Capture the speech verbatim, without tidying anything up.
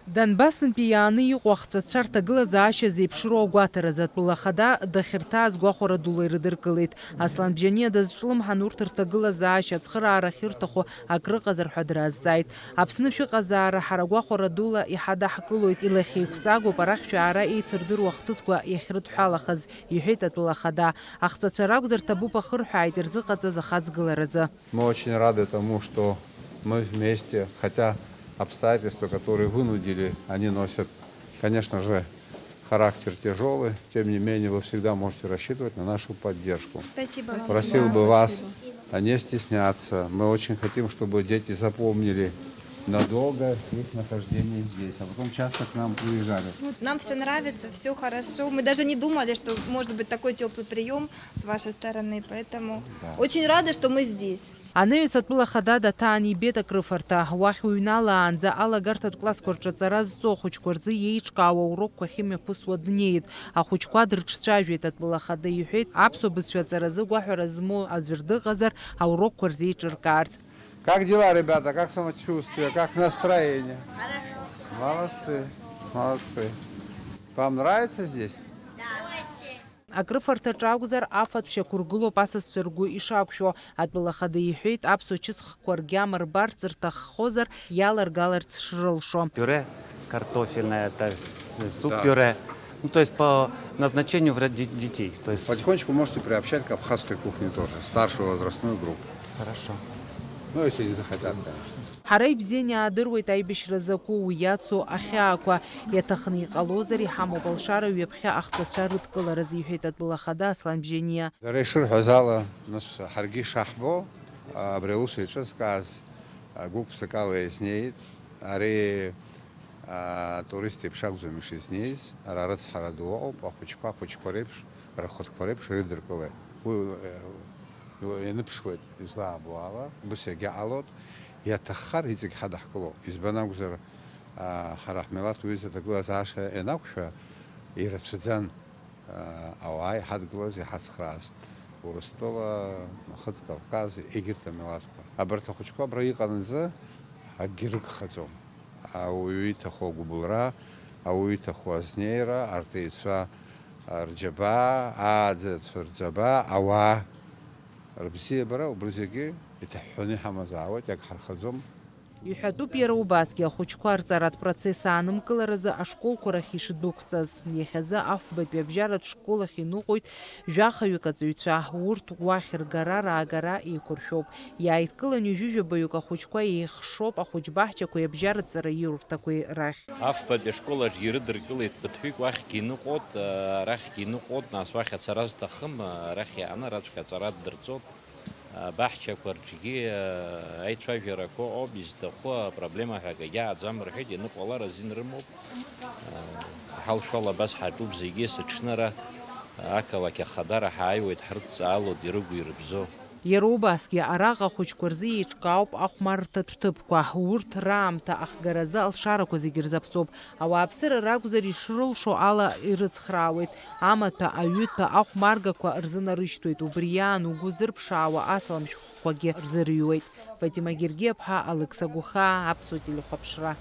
Донбассынтәи иааны иҟоу ахҵәацәа рҭагылазаашьа зеиԥшроу агәаҭаразы атәыла ахада дахьырҭааз гәахәара дула ирыдыркылеит. Аслан Бжьаниа дазҿлымҳан урҭ рҭагылазаашьа ацхыраара ахьырҭаху акрыҟазар ҳәа дразҵааит. Аԥсны шәыҟазаара ҳара гәахәара дула иҳадаҳкылоит, илахьеиқәҵагоуп арахь шәаара еицырдыруа ахҭысқәа иахьрыдҳәалахаз, иҳәеит атәыла ахада. Ахҵәацәа ракәзар ҭабуп ахырҳәааит ирзыҟаҵаз ахаҵгыларазы. Мы очень рады тому, что мы вместе, хотя обстоятельства, которые вынудили, они носят, конечно же, характер тяжелый, тем не менее вы всегда можете рассчитывать на нашу поддержку. Спасибо вам. Просил бы вас, а, не стесняться. Мы очень хотим, чтобы дети запомнили надолго их нахождение здесь, а потом часто к нам приезжали. Нам все нравится, все хорошо. Мы даже не думали, что может быть такой теплый прием с вашей стороны, поэтому очень рады, что мы здесь. Анаҩс атәыла хада даҭаан ибеит акрыфарҭа. Уахь уҩналаанӡа алагарҭатә классқәа рҿы аҵара зҵо ахәыҷқәа рзы иеиҿкаауа аурокқәа ахьымҩаԥысуа днеит. Ахәыҷқәа дрыҿцәажәеит атәыла хада, иҳәеит, аԥсуа бызшәа аҵаразы гәаҳәара змоу аӡәыр дыҟазар, аурокқәа рзеиҿыркаарц. Как дела, ребята? Как самочувствие? Как настроение? Хорошо. Молодцы, молодцы. Вам нравится здесь? Да. Акрыфарҭаҿы акәзар, афатә шьақәыргылоуп асасцәа ргәы ишақәшәо. Атәыла хада иҳәеит, аԥсуа чысхқәа ргьама рбарц рҭаххозар, иаларгаларц шрылшо. Пюре картофельное, это с- суп-пюре. Ну, то есть по назначению вроде детей. То есть... Потихонечку можете приобщать к абхазской кухне тоже, старшую возрастную группу. Хорошо. Ну, если не захотят, конечно. Ҳара ибзианы иаадыруеит аибашьра закәу, уи иацу ахьаақәа. Иаҭахны иҟалозар, иҳамоуп алшара ҩаԥхьа ахҵәацәа рыдкыларазы, иҳәеит атәыла хада Аслан Бжьаниа. Дара ишырҳәаз ала, нас ҳаргьы ишаҳбо, абри аус еиҿызкааз гәык-ԥсыкала изнеит. Ари атурист еиԥш акәӡам ишизнеиз, ара арыцҳара ду ыҟоуп, ахәыҷқәа ахәыҷқәа реиԥш, рхатәқәа реиԥш ирыдыркылеит. Уи, э, ианыԥшуеит, излаабо ала, убыс иагьаҟалоит, иаҭаххар иҵегь ҳадаҳкылоуп. Избан акәзар, а, ҳара ҳмилаҭ уҩыза аҭагылазаашьа ианақәшәа, ирацәаӡан, а, ауаа иҳадгылаз, иҳацхрааз. Урыстәыла, Нхыҵ Кавказ, егьырҭ амилаҭқәа. Абарҭ ахәыҷқәа абра иҟанӡа акгьы рыгхаӡом. Ауаҩы иҭаху агәыбылра, ауаҩы иҭаху азнеира, арҵаҩцәа рџьабаа, ааӡаҩцәа рџьабаа, ауаа рыбзиабара, убри зегьы иҭаҳәҳәаны иҳамазаауеит, иагҳархаӡом. Иҳәатәуп иара убасгьы ахәыҷқәа рҵаратә процесс аанымгыларазы ашколқәа рахь ишдәықәҵаз. Иахьазы Афбатәи абжьаратә школ ахь иныҟәоит жәахаҩык аҵаҩцәа, урҭ уахь ргара-раагара еиқәыршәоуп. Иааидкылан ҩажәижәабаҩык ахәыҷқәа еихшоуп ахәыҷбаҳчақәеи абжьаратә ҵараиурҭақәеи рахь. Афбатәи ашкол аҿгьы ирыдыркылеит ԥыҭҩык, уахьгьы иныҟәоит, арахьгьы иныҟәоит, нас уахь ацара зҭахым, арахь иааны араҵәҟьа аҵара ддырҵоит. Абаҳчақәа рҿгьы аицәажәарақәа ыҟоуп, изҭаху апроблема ҳәа акгьы ааӡам рҳәеит, ианыҟәалар азин рымоуп. Ҳалшола абас ҳаҿуп зегьы, сыҽнара ақалақь ахадара ҳааиуеит, ҳрыдҵаалоит ирыгу-ирыбзоу. Иара убасгьы араҟа ахәыҷқәа рзы еиҿкаауп ахәмаррҭатә ҭыԥқәа. Урҭ раамҭа ахгаразы алшарақәа зегьы рзаԥҵоуп. Ауааԥсыра ракәзар, ишрылшо ала ирыцхраауеит. Амаҭәа, аҩыҭәа, ахәмаргақәа рзынарышьҭуеит. Убри иаан угәы зырԥшаауа асалам шәҟәқәагьы рзырҩуеит. Фатима Гергиаԥҳа, Алықьса Гәыхаа, Аԥсуа телехәаԥшра.